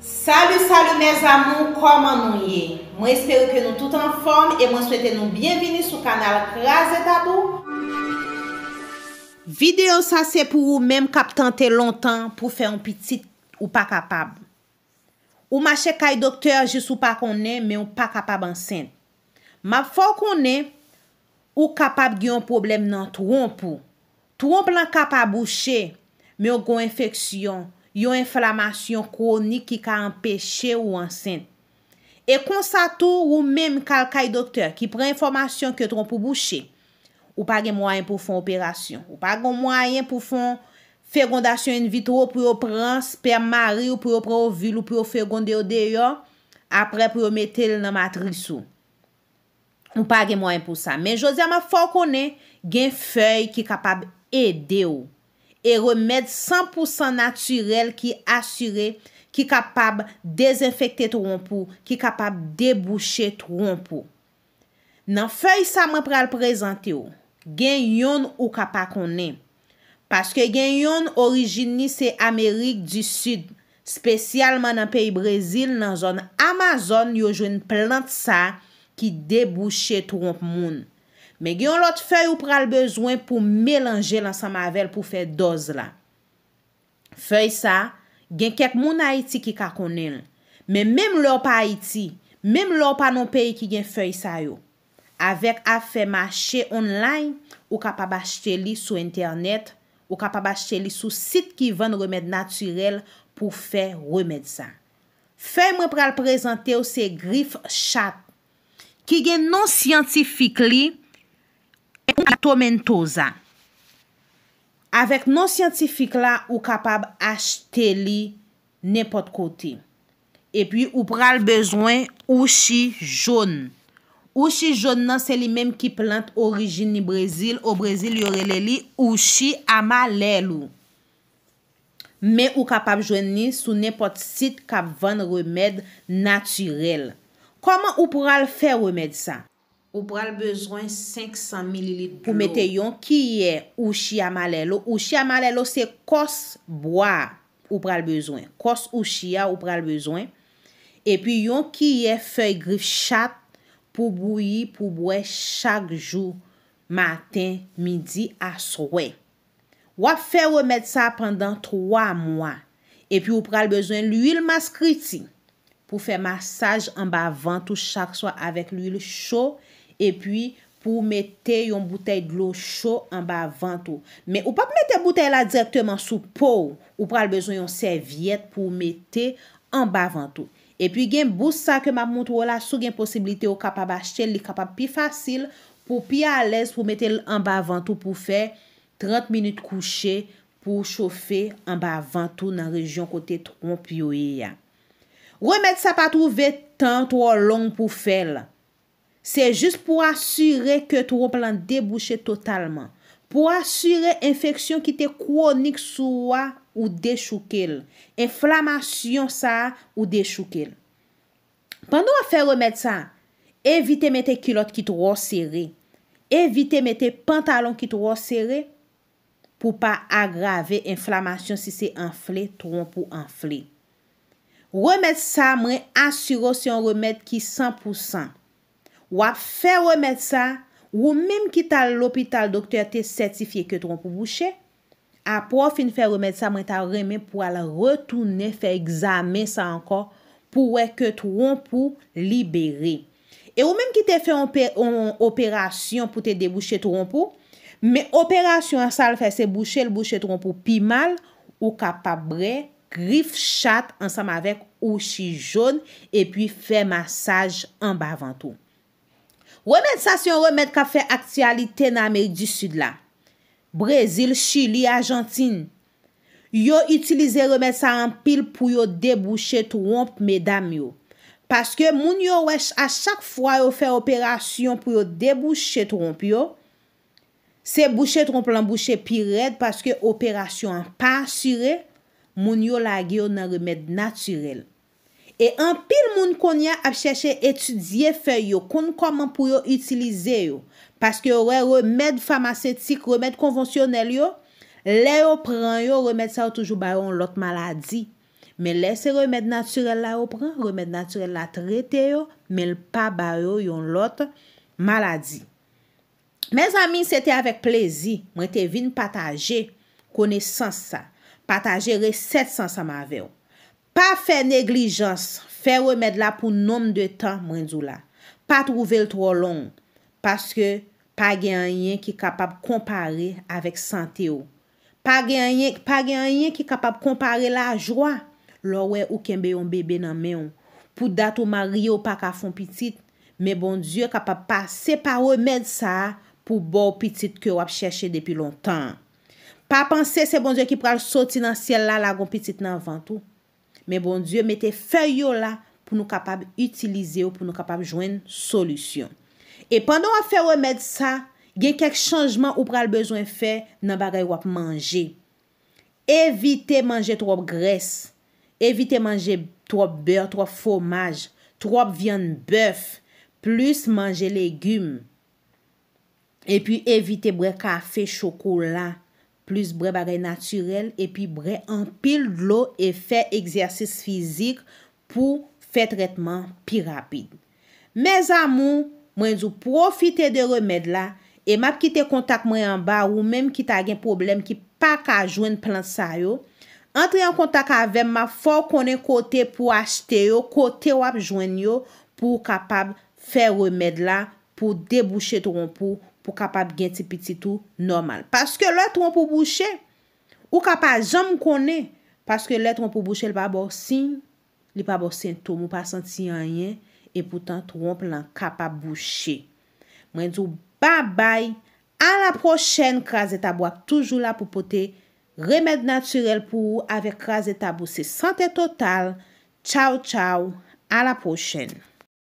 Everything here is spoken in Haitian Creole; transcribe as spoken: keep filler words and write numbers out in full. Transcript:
Salut, salut mes amours, kòman nou ye? Mwen espere ke nou tout anfòm e mwen swete nou byenvini sou kanal Kraze Tabou. Videyo sa se pou ou menm k ap tante lontan pou fè yon pitit ou pa kapab. Ou mache kay doktè jis ou pa konnen, men ou pa kapab ansent. M ap fè w konnen, ou kapab gen yon pwoblèm nan twonp ou. Twonp lan ka pa bouche, men w gen yon enfeksyon, yon enflamasyon kwonik ki ka anpeche w ansent. E konsa tou, ou menm k al kay doktè ki pran enfòmasyon ke twonp ou bouche, ou pa gen mwayen pou w fè yon operasyon. Ou pa gen mwayen pou w fè yon fegondasyon in vitro, pou yo pran spèm mari w, pou yo pran ovil ou, pou yo fegonde yo deyò, apre pou yo mete l nan matris ou. Ou pa gen mwayen pou sa. Men jodi a, m ap fè w konnen, gen fèy ki kapab ede w. E remèd san pou san natirèl ki asire, ki kapab dezenfekte twonp ou, ki kapab debouche twonp ou. Nan fèy sa mwen pral prezante w, gen yonn ou ka pa konnen. Paske gen yonn orijin li se Amerik di Sid, espesyalman nan peyi Brezil, nan zòn Amazòn, yo jwenn plant sa ki debouche twonp moun. Men gen yon lòt fèy ou pral bezwen pou melanje l ansanm avè l pou fè dòz la. Fèy sa, gen kèk moun Ayiti ki ka konnen l. Men menm lè w pa Ayiti, menm lè w pa nan peyi ki gen fèy sa yo, avèk afè mache online, ou kapab achte li sou entènèt, ou kapab achte li sou sit ki vann remèd natirèl pou fè remèd sa. Fèy mwen pral prezante w se grif chat, ki gen non syantifik li, Tomentosa. Avèk non syantifik la, ou kapab achte li nenpòt kote. Epi ou pral bezwen ouchi jòn. Ouchi jòn nan se li menm ki plant orijin li Brezil. O Brezil, yo rele li ouchi amalelo. Men ou kapab jwenn li sou nenpòt sit k ap vann remèd natirèl. Kòman ou pral fè remèd sa? Ou pral bezwen senk san mililit dlo. Pou mete yon kiyè ouchi amalelo. Ouchi amalelo se kòs bwa ou pral bezwen. Kòs ouchi a ou pral bezwen. Epi yon kiyè fèy grif chat pou bouyi, pou bwè chak jou, maten, midi, aswè. W ap fè remèd sa pandan twa mwa. Epi ou pral bezwen lwil maskriti pou fè masaj anba vant ou chak swa avèk lwil cho, epi pou w mete yon boutèy dlo cho anba vant ou. Men ou p ap mete boutèy la dirèkteman sou po w. Ou pral bezwen yon sèvyèt pou w mete anba vant ou. Epi gen bous sa ke m ap montre w la, si w gen posiblite, ou kapab achte l, li kapab pi fasil pou w pi alèz pou w mete l anba vant ou pou w fè trant minit kouche pou w chofe anba vant ou nan rejyon kote twonp yo ye a. Remèd sa pa twouve tan twò long pou fè l. Se jis pou asire ke twonp lan debouche totalman. Pou asire enfeksyon ki te kwonik sou ou a, ou dechouke l. Enflamasyon sa a, ou dechouke l. Pandan w ap fè remèd sa, evite mete kilòt ki twò sere. Evite mete pantalon ki twò sere pou pa agrave enflamasyon si se anfle, twonp ou anfle. Remèd sa, mwen asire w se yon remèd ki san pou san. W ap fè remèd sa, ou menm ki t al lopital, doktè te sètifye ke twonp ou bouche. Apre w fin fè remèd sa, mwen ta renmen pou w al retounen fè egzamen sa ankò pou w wè ke twonp ou libere. E ou menm ki te fè yon pe-, yon operasyon pou te debouche twonp ou, men operasyon an sa l fè se bouche l bouche twonp ou pi mal, ou kapab bwè grif chat ansanm avèk ouchi jòn epi fè masaj anba vant ou. Remèd sa se yon remèd k ap fè aktyalite nan Amerik di Sid la. Brezil, Chili, Ajantin. Yo itilize remèd sa anpil pou yo debouche twonp medam yo. Paske moun yo wè ch-, a chak fwa yo fè operasyon pou yo debouche twonp yo, se bouche twonp lan bouche pi rèd paske operasyon an pa asire, moun yo lage yo nan remèd natirèl. E anpil moun kounye a ap chèche etidye fèy yo, konn kòman pou yo itilize yo, paske yo wè remèd famasetik, remèd konvansyonèl yo, lè yo pran yo, remèd sa yo toujou ba yo yon lòt maladi. Men lè se remèd natirèl la yo pran, remèd natirèl la trete yo, men l pa ba yo yon lòt maladi. Mezanmi, se te avèk plezi mwen te vin pataje konesans sa, pataje resèt sa ansanm avè w. Pa fè neglijans, fè remèd la pou nonm de tan mwen di w la. Pa twouve l twò long, paske pa gen anyen ki kapab konpare avèk sante w. Pa gen anyen, pa gen anyen ki kapab konpare lajwa lè w wè ou kenbe yon bebe nan men w. Pou dat ou marye, ou pa ka fè yon pitit, men Bondye kapab pase pa remèd sa a pou ba w pitit ke w ap chèche depi lontan an. Pa panse se Bondye ki pral soti nan syèl la lage yon pitit nan vant ou. Men Bondye mete fèy yo la pou nou kapab itilize yo, pou nou kapab jwenn solisyon. E pandan w ap fè remèd sa, gen kèk chanjman ou pral bezwen fè nan bagay w ap manje. Evite manje twòp grès. Evite manje twòp bè, twòp fwomaj, twòp vyann bèf. Plis manje legim. Epi evite bwè kafe, chokola. Plis bwè bagay natirèl, epi bwè anpil dlo e fè egzèsis fizik pou fè trètman pi rapid. Mes amours, mwen di w pwofite de remèd la e m ap kite kontak mwen anba, ou menm ki ta gen pwoblèm ki pa ka jwenn plant sa yo. Antre an kontak avè m, m ap fè w konnen kote pou achte yo, kote w ap jwenn yo pou w kapab fè remèd la pou debouche twonp ou, pou kapab gen ti pitit ou nòmal. Paske lè twonp ou bouche, ou ka pa janm konnen, paske lè twonp ou bouche, l pa ba w siy, li pa ba w sentòm, ou pa santi anyen, epoutan twonp lan kapab bouche. Mwen di w babay, a la pwochèn, Kraze Tabou ap toujou la pou pote remèd natirèl pou ou avèk Kraze Tabou. Se sante total. Tchaw, tchaw, a la pwochèn.